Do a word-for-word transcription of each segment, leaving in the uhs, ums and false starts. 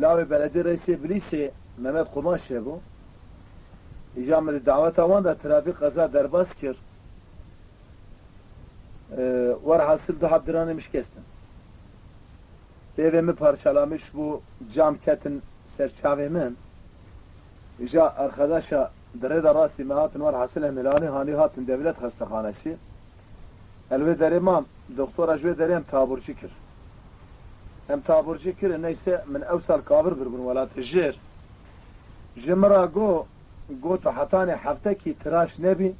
Lawê beledê reîsê Bilîsê Mehmet Qumaş hebû. Îja min di daweta wan de trafîk qeza derbas kir. Ee, werhasil du heb diranê min şikestin. Lêvê min parçalamiş bû, cam ketin ser çavê min. Îja arxedaşa di rê de rastî me hatin, werhasil em hilanî hanî hatin devlet xestexanesî. El wê derê mam, doktora ji wê derê em taburcî kir. Em taburcî kirin, neyse min ew sal kavir birbûn welatê jêr. Ji min re go, go tu hetanê heftekî tiraş nebî,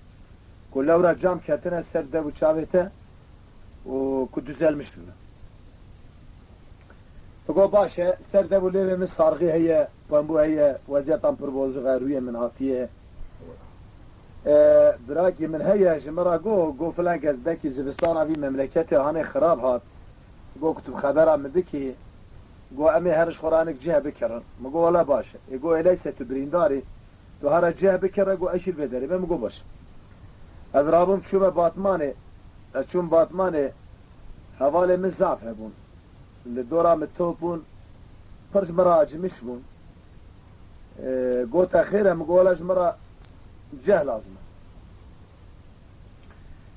ku lewra cam ketine ser dev û çavê te û ku düzelmiş dibe. Go baş e, ser dev û lêvê min sarxî heye, pembû heye, weziyetan pir bozix e, rûyê min hatiye. E, birakî min heye, ji min re go, go filan kes dekî zivistana vî memleketê hanê xirab hat. Go ku tu xebera min dikî, go em ê her ji xwe re hinek cih bikirin. Min go wele baş e. Ê go êleyse tu birîndar î, tu here cih bikire, go ez jî li vê derê me, min go baş e. Ez rabûm çûme Batmanê, ez çûm Batmanê, hevalê min zaf hebûn. Li dora min top bûn, pir ji min re acimîş bûn. Ee, gote xêr e, min got, wele ji min re ceh lazim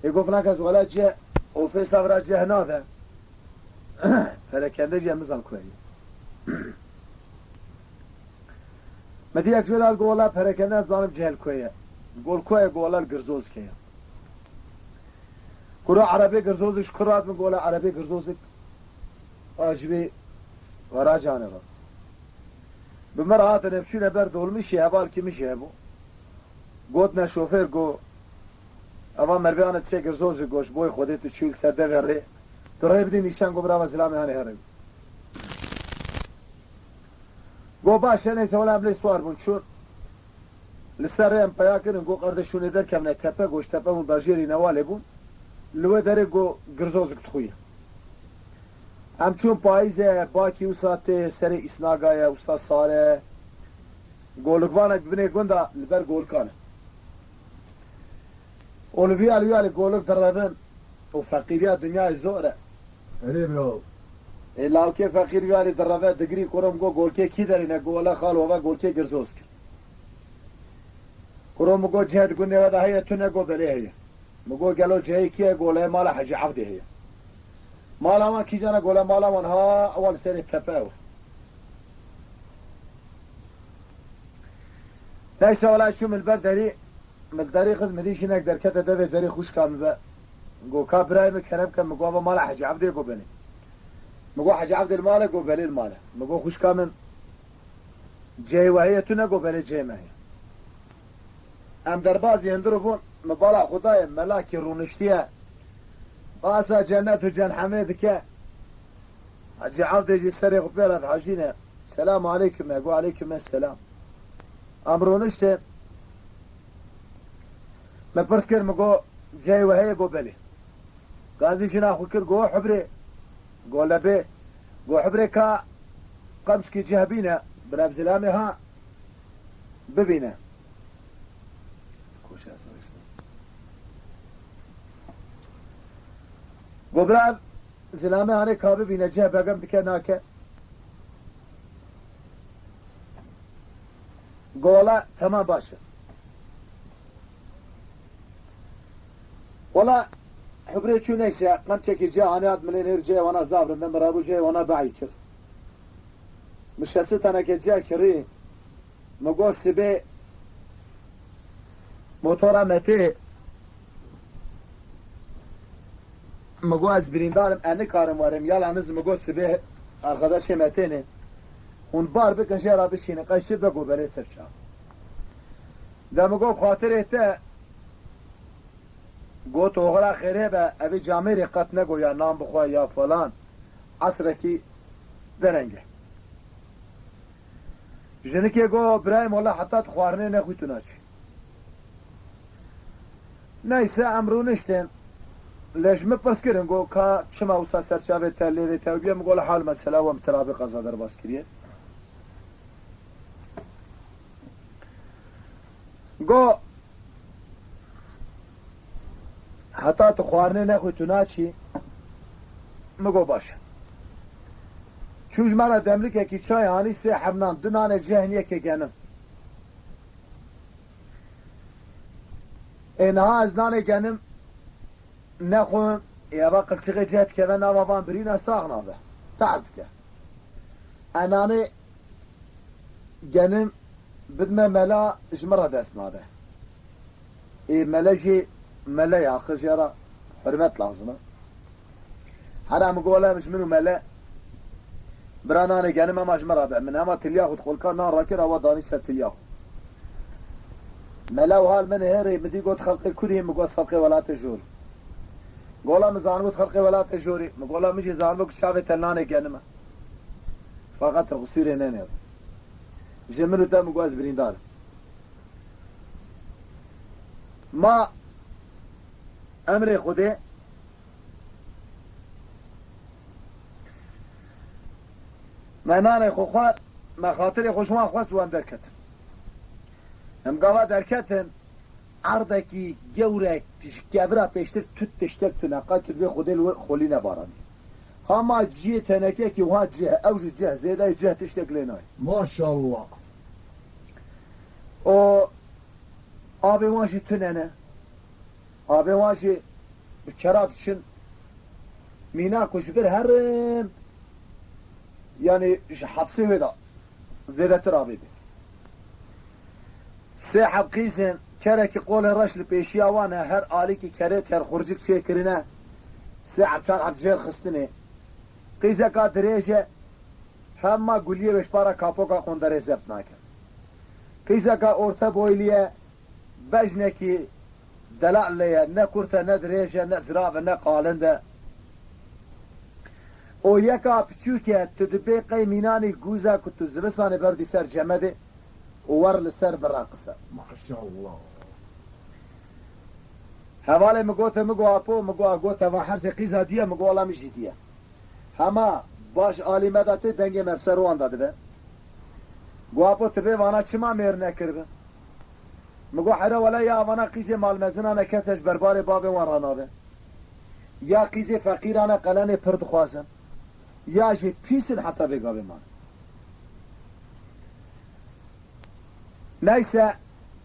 e. Ê got, filan kes, wele ceh, ofêsa vira ceh nade. Perekende jî em nizan ku heye. Me dî yek ji wê de got, wele perekende ez zanim ceh li ku ye. Got, li ku ye? Got, wele li Girzozikê ye. Kuro erebê Girzozik ji ku re hat, min got, wele erebê Girzozik a ji vê garajanê re. Bi min re hatine, em çûne ber dolmişê, hevalkî min jî hebû. Gotine şofêr, got, eva merivê ane diçe Girzozik, got, ji bo Xwedê tu çû li ser devê rê. Tu rê bidî nîşan, got, birava zilamê hanê here. Got, baş e, neyse, wele em lê siwar bûn, çûn. Li ser rê em peya kirin, got, qerdê şûnê derkevine tepe, got, ji tepe bûn, bajêrî newalê bûn. Li wê derê, got, Girzozik dixuye. Em çûn payîz e, bakî wisa tê serê îsnaga ye, wisa sar e. Golikvanek binê gunda li ber golikan e. Û li vîya li wîya li golik direvin. Û feqîriya dinyayê zor e. Erê bro. Ê lawkê feqîr wîya li direve, digirî, kuro min got, golkê kî derîne? Got, wele xalo, eva golkê Girzozikê. Kuro min got, ceh di gundê we de heye tune? Got, belê heye. Min got, gelo cihê kî ye? Got, lê mala Hecî Evdê heye. Mala wan kîjan e? Got, lê mala wan ha ewa li serê tepe ew. Neyse, wela çûm li ber derî, min li derî xist, min dî jinek derkete devê derî, xwişka min be. Got, ka birayê min, kerem ke. Min got, eva mala Hecî Evdê? Got, belê. Min got, Hecî Evdê li mal e? Got, belê li mal e. Min got, xwişka min, cihê we heye tune? Got, belê, cihê me heye. Em derbazî hundir bûn, min bala xwe daye, melakî rûniştiye. Basa cennet û cenhemê dike. Hecî Evdê jî serê xwe pê re dihejîne. Selamu aleykum, me got, aleykum selam. Em rûniştin. Me pirs kir, min got, cihê we heye? Got, belê. Gazî jina xwe kir, got, hubrê. Got, lebê. Got, hubrê, ka qemçikî cih bîne, bila zilamê ha bibîne. Got, bira, zilamê hanê ka bibîne, cih begem dike, nake. Got, wela, temam, baş e. Wela, hubrê çû, neyse, qemçekî cih anî hat, milê nêr cihê wana zaf rind e, min rabû cihê wana be'î kir. Min şêst teneke cih kirî, min got, sibê motora me tê. Min got, ez birîndar im, ez nikarim werim. Yalaniz, min got, sibê arxedaşê me têne. Hûn bar bikin, jê re bişînin. Qey çi be? Got, belê, ser çav. De min got, xatirê te, got, oxira xêrê be, evî camêrê qet nego ya nan bixwe ya falan. Esrekî dereng e. Jinikê got, birayê, wela heta tu xwarinê nexwî tu naçî. Neyse, em rûniştin. Lê ji min pirs kirin, got, ka çima wisa ser çavê te, lêvê te bûye? Min got, li hal mesela we, min trafîk qeza derbas kiriye. Got, heta tu xwarinê nexwî tu naçî? Min got, baş e. Çû ji me re demlikekî çay anî, sê heb nan, du nanê cih in, yekê genim. Ê niha ez nanê genim nexwim, ê eva qilçixê cih dikeve nava van birîna, sax nabe. Te'b dike. E nanê genim bidime mela, ji min re dest nade. Ê mele jî mele ye, axir jê re hurmet lazim e. Hera min got, wele ji min û mele, bira nanê genim hema ji min re be. Min hema tilya xwe di xulka nan rakir, awa danî ser tilya xwe. Mele wiha li min hêrê, min dî got xelqê kurî, min got xelqê welatê jor. Gola min zanibû xelqê welatê jorî, min gola min jî zanibû ku çavê te nanê genim e. Feqet te qisûrê nenêr. Ji min û te, min got ez birîndar im. Ma emrê Xwedê, me nanê xwe xwar, me xatirê xwe ji wan xwest û em derketin. Em gava derketin, erdekî gewrek ji kevira pêştir tu tiştek tune, qet tu dibê Xwedê li wir xwelî nebaranî. Hema cihê tenekekî wiha cih, ew jî cih, zêdeyê cih tiştek lê nayê. Maşallah. Û avê wan jî tune ne. Avê wan jî bi kera diçin. Mîna ku ji vir herin, yanî ji hepsê wê de zêdetir avê bê. Sê heb qîzên, kerekî qolê reş li pêşiya wan e, her alîkî kerê terxurcik çêkirine, sê heb çar heb cêr xistinê. Qîzeka dirêj e, hema guliyê wê ji para kapoka qonderê zeft nake. Qîzeka orte boylî ye, bejnekî delal lê ye, ne kurt e, ne dirêj e, ne zirav e, ne qalind e. Û yeka piçûk e, tu dibê qey mînanî gûza ku tu zivistanê berdî ser cemedê û wer li ser biraqise. Maşallah. Hevalê min gote, min got, Apo, min got, a, gote, va herzê qîza dî ye, min got, wela min jî dî ye. Hema baş alî me de tê, dengê me bi ser wan de dibe. Got, Apo, tu bê vana çima mêr nekiribe? Min got, hera wele ya vana qîzê malmezinan e, kes e ji berbarê bavê wan re nabe. Ya qîzê feqîran e, qelenê pir dixwazin. Ya jî pîs in heta vê gavê man. Neyse,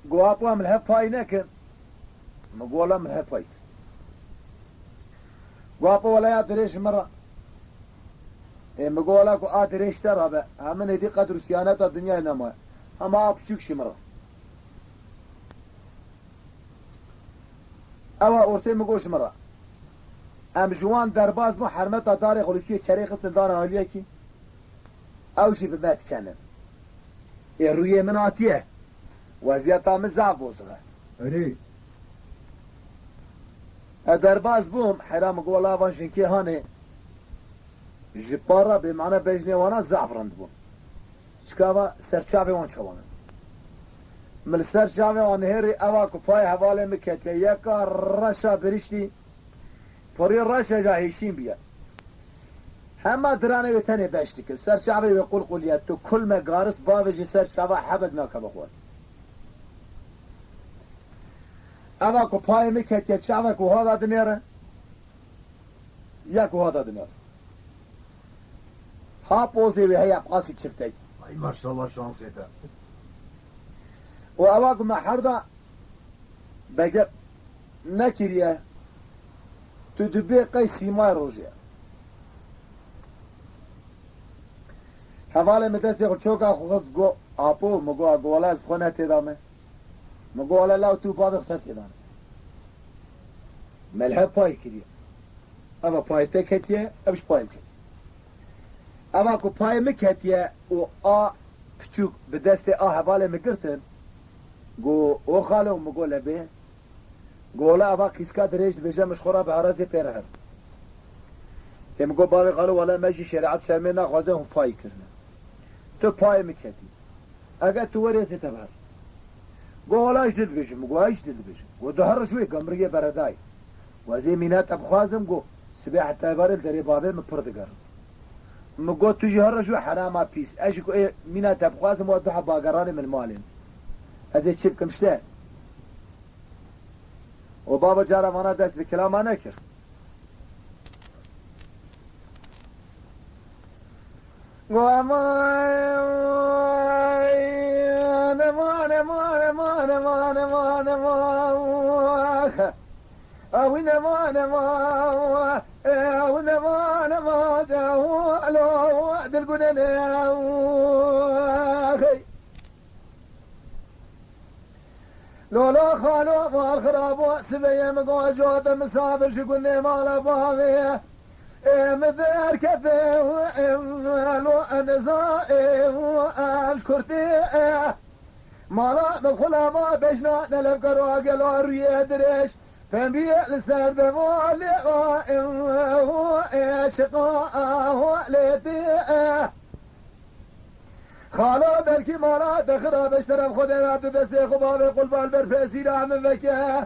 got, Apo, em li hev pay nekin. Min got, wela min li hev pay kir. Got, Apo, wela ya dirêj ji min re. Ê, min got, wela ku a dirêj te re be, hemin êdî qedr û siyaneta dinyayê nemaye. Hema a piçûk jî min re. Ewa ortê min got ji min re. Em ji wan derbas bûn, hermeta darê xwe li tûyê kerê xistin dana aliyekî. Ew jî bi me dikenin. Ê rûyê min hatiye. Weziyeta min zaf bozix e. Erê. E, derbas bûm, hera min got, wela van jinkê hanê. Ji para bêmane bejnê wana zaf rind bûn. Çikava ser çavê wan çawan in. Min li ser çavê wan nihêrî, ewa ku payê hevalê min ketiye, yeka reşa biriştî, pirî reşa ja hêşîn bûye. Hema diranê wê tenê beş dikir. Ser çavê wê qulqulî ye. Tu kul me garis bavê ji ser çava hebek nakeve xwe. Eva ku payê min ketiye, çavek wiha da dinêre. Yek wiha da dinêre. Ha pozê wê heye qasî çiftek. Ay maşallah şansê te. Û eva ku me her da begep nekiriye, tu dibê qey sîmay rojê. Hevalê min destê xwe çoka xwe xist, got, Apo, min got, a, got, wela ez bi xwe ne têda me. Min got, wela law tu bavê xwe ser têda me. Me li hev pay kiriye. Eva payê te ketiye, ev ji payê min ketiye. Eva ku payê min ketiye û a piçûk bi destê a hevalê min girtin, got, o xalo, min got, lebê. Got, wela eva qîzka dirêj dibêje, min ji xwe re bi erezê pê re hev. Ê min got, bavê xalo, wela me jî şerîet şermê naxwaze, hûn payî kirine. Tu payê min ketî. Eger tu werê ez ê te bi hev. Got, wela ji dil dibêjim. Min got, ez ji dil dibêjim. Got, tu her roj wê gemriyê beredayî. Got, ez ê mîna te bixwazim, got, sibê heta êvarê li derê bavê min pir digerim. Min got, tu jî her roj wê herama pîs. Ez jî ku ê mîna te bixwazim, wa du heb bageranê min li malê ne. Ez ê çi bikim işte? Û baba cara vana dest bi kilama nekir. Go eman, eman, eman, eman, eman, eman, eman. Ew nema, nema, ew nema, nema, ew alo, dilgune ne, hey. Lolo xalo, mal xirabo, sibeyê min go, code misafir ji gundê mala bavê. Ê min derkete, em, lo, em, za, em, em, kurtê, e. Mala min xulama bejna, ne levgero gelo rûyê dirêj. Pembiyê li ser devalê, em, em, e, şiqa, e, ho, lê tê, e. Xalo, belkî mala te xirab e, ji teref Xwedê re tu destê xwe bavê qulbal ber pêsîra min veke.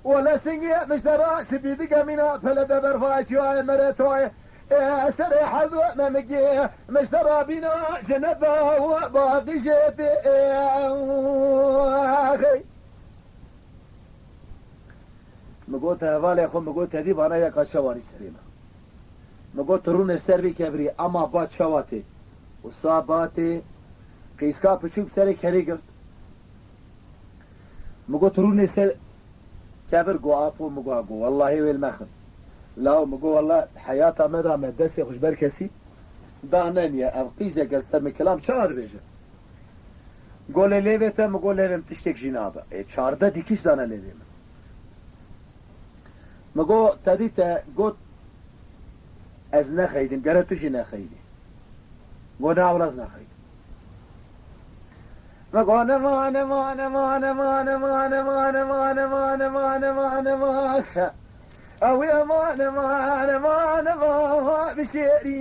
Wele singê min ji te re spî dike mîna pele de berfa çiyayê mere toyê. Ê serê herdu memikê min ji te re bîna ji neda û baqî jê tê. Ê, hey. Mi got, hevalê xwe, mi got, tedî bana yeka çawa rî serê min. Mi got, tu rûnê ser vî kevirî, ema ba çawa tê? Wisa ba tê, qîska piçûk serê kerê girt. Mi got, rûnê ser kevir, go apo, mi go, go, wellahî wêl mexin. Law, mi go, wella heyata me da me destê xwe ji ber kesî da neniye, ev qîzek ez te min kilam çawa dibêje? Go lê lêvê te, mi go lêvê min tiştek jî nabe. Ê, çardeh dîkiş dane lêvê min. Mi go, te dî te got, ez nexeydim, gere tu jî nexeydî. Go, ne, wela ez nexeydim. Mi go, nema, nema, nema, nema, nema, nema, nema, nema, nema, nema, nema. Ew ê ma, nema, nema, nema, bişêrî.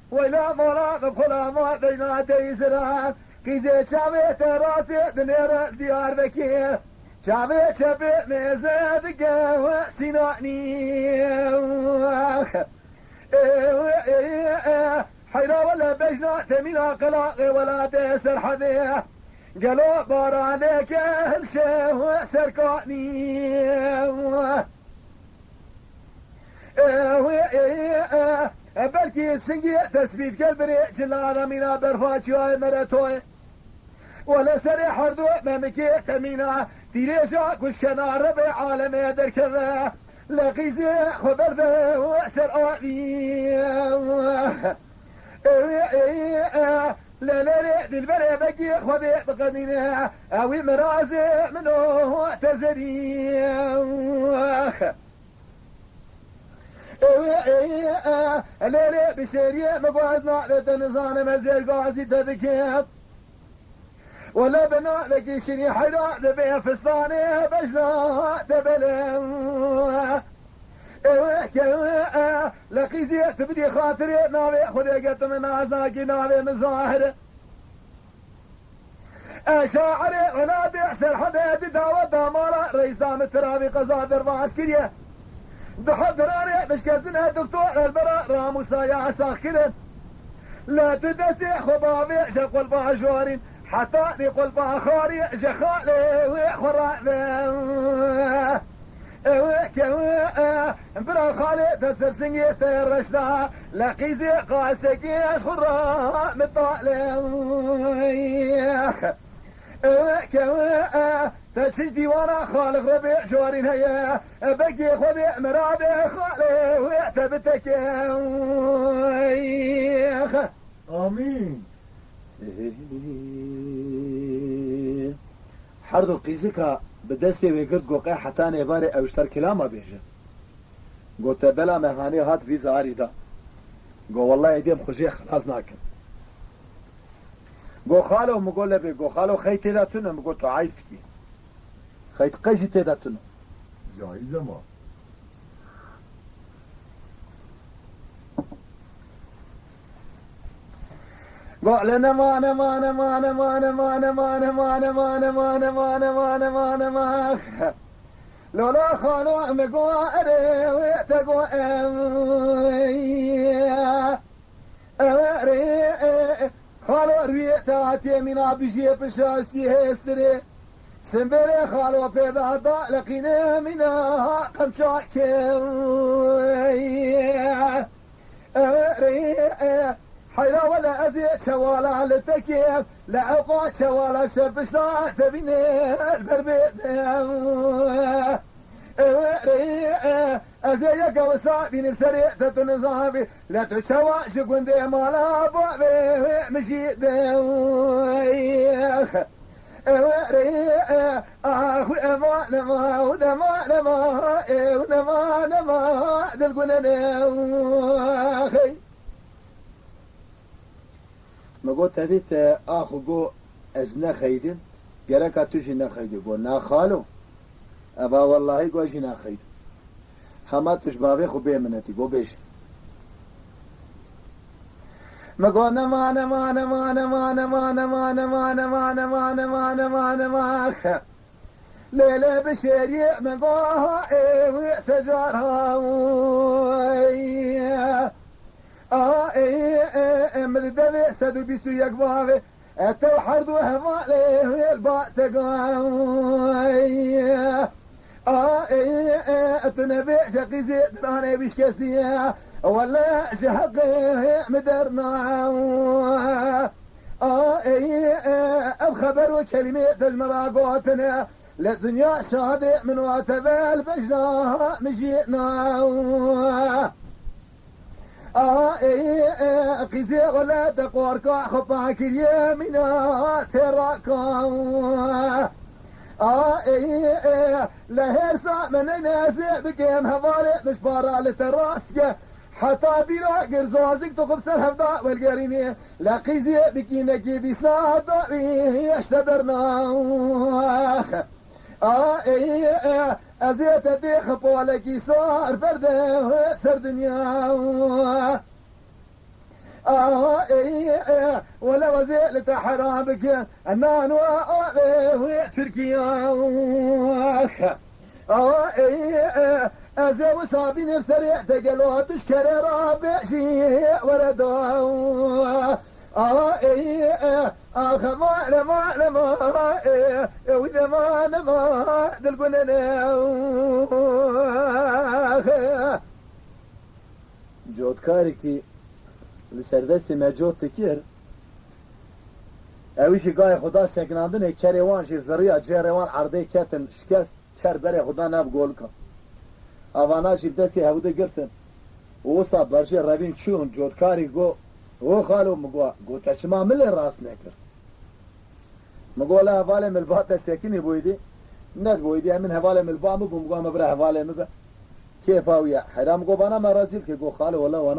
Wela mala min xulama beyna teyziran. Qîzê çavê te rastê dinêre Diyarbekir. Çavê çepê mêze dike Sînanî. Heyra wele bejna temîna qelaqê welatê Serhedê. Gelo baraneke hilşe Serkanî. Belkî singî tespît gel birê cilala mîna berfa çiyayê meretoyê. Wele serê herdu memikê temîna tîrêja ku şena rebê alemê derkeve. Li qîzê xwe berde ser avî. Lê lêrê dilberê vekî Xwedê biqedîne, ewî mirazê min o te zerî. Lêrê bi şêriyê min got ez navê te nizanim, ez ê gazî te dikim. Wele bi navekî şirîn heyra dibê fistanê bejna te belê. Ew e ke ew e, le qîzê tu bidî xatirê navê Xwedê, ge tu min nazakî navê min zahir e. E şairê welatê Serhedê di dawa damala reîsa min tiravî qeza derbas kiriye. Di hevdiranê bişkestine doktor Elbera Ramûsa yasax kirin. Le tu destê xwe bavê ji qulpa jorîn, heta nî qulpa xwarî ji xalê wê xwe rave. Ew e ke ew e, bira xalê te sersingê te reşna, le qîzê qasekê ji xwe ra mitale. Ew e ke ew e, te çi ji dîwana Xaliq Rebê jorîn heye, e, bekê Xwedê miradê xalê wê te biteke. Amîn. Herdo qîzika bi destê wê girt, got, qey heta nêvarê ew ji te re kilama bêje. Got, te bela me hanê hat vî zarî da. Got, wellahî êdî em xwe jê xelas nakin. Got, xalo, mi got, lebê, got, xalo, xey tê de tune, mi got, tu eyb dikî. Xey qey jî tê de tune. Caiz e ma. Go le nema, nema, nema, nema, nema. Lola xalo, me go, erê, wê te go, em, erê, xalo, rûyê te hatiye mîna bijiyê pişastî hêstirê. Tim bêrê xalo pêda da leqînê mîna qemçakê. Ewe rê, e, heyra wele ez ê çewala li tekê, le ewqa çewala ser pişta tevînê ber bê de. Ewe rê, e, ez ê yeke wisa bînim serê te tu nizavî, le tu çewa ji gundê mala bavê wê min jî de. Ewe rê, e, ax û ema nema, û nema nema, e, û nema nema, dil gune ne, hey. Me got, tevî te ax û go ez nexeydim, gereka tu jî nexeydî. Go, na xalo, eva wellahî go ez jî nexeydim. Hema tu ji bavê xwe bê minetî, go bêje. Me got, nema, nema, nema, nema, nema. Lê, lê bişêrî me got, ha, ê, wî secar ha, wî. A, ê, ê, ê, min di devê sed û bîst û yek bavê, e, tew herdu hevalê wê li ba te got. A, ê, ê, tu nebêje qîzê diranê wî şikestiye, wele ji heqê min derna. A, ê, ê, ev xeber û kelîmê te ji min re gotine, li dinya şadê min û te vel bejna min jî na. A, ê, ê, qîzê wele te qorka xwe pakiriye mîna têraka. A, ê, ê, le hêrsa me neyne ez ê bikim hevalê min ji para li te rast ke. Heta bîra gir zazik tu xwe bi ser hevda welgerînê. Le qîzê bikînekî dîsa dawî eşte derna. A, ê, ê, ez ê te dê xipolekî sar berde ser dinya. A, ê, ê, wele ez ê li te heram bikim nan û avê wê Tirkiya. A, ê, ê, ez ê wisa bînim serê te gelo tu ji kerê re bêjî were da. A, ê, ê, axe male, male, ma, ê, ê, wî de male, ma, dil gune ne. Cotkarekî li ser destê me cot dikir, ew jî gayê xwe da sekinandinê, kerê wan jî ziriya, cêrê wan erdê ketin, şikest, ker berê xwe da nav golika. Avana jî bi destê hevdî girtin. Û wisa berjê revîn çûn, cotkarî got, "O xalo," min got, "got te çima min lê rast nekir?" Min got, "La hevalê min li ba te sekinî boydî." Net boydî, em min hevalê min li ba min bû, min got, "Me bira hevalê min be." Kêfa wî ye. Heyra min got, "Vana me rezîl kir." Got, "Xalo, wela wana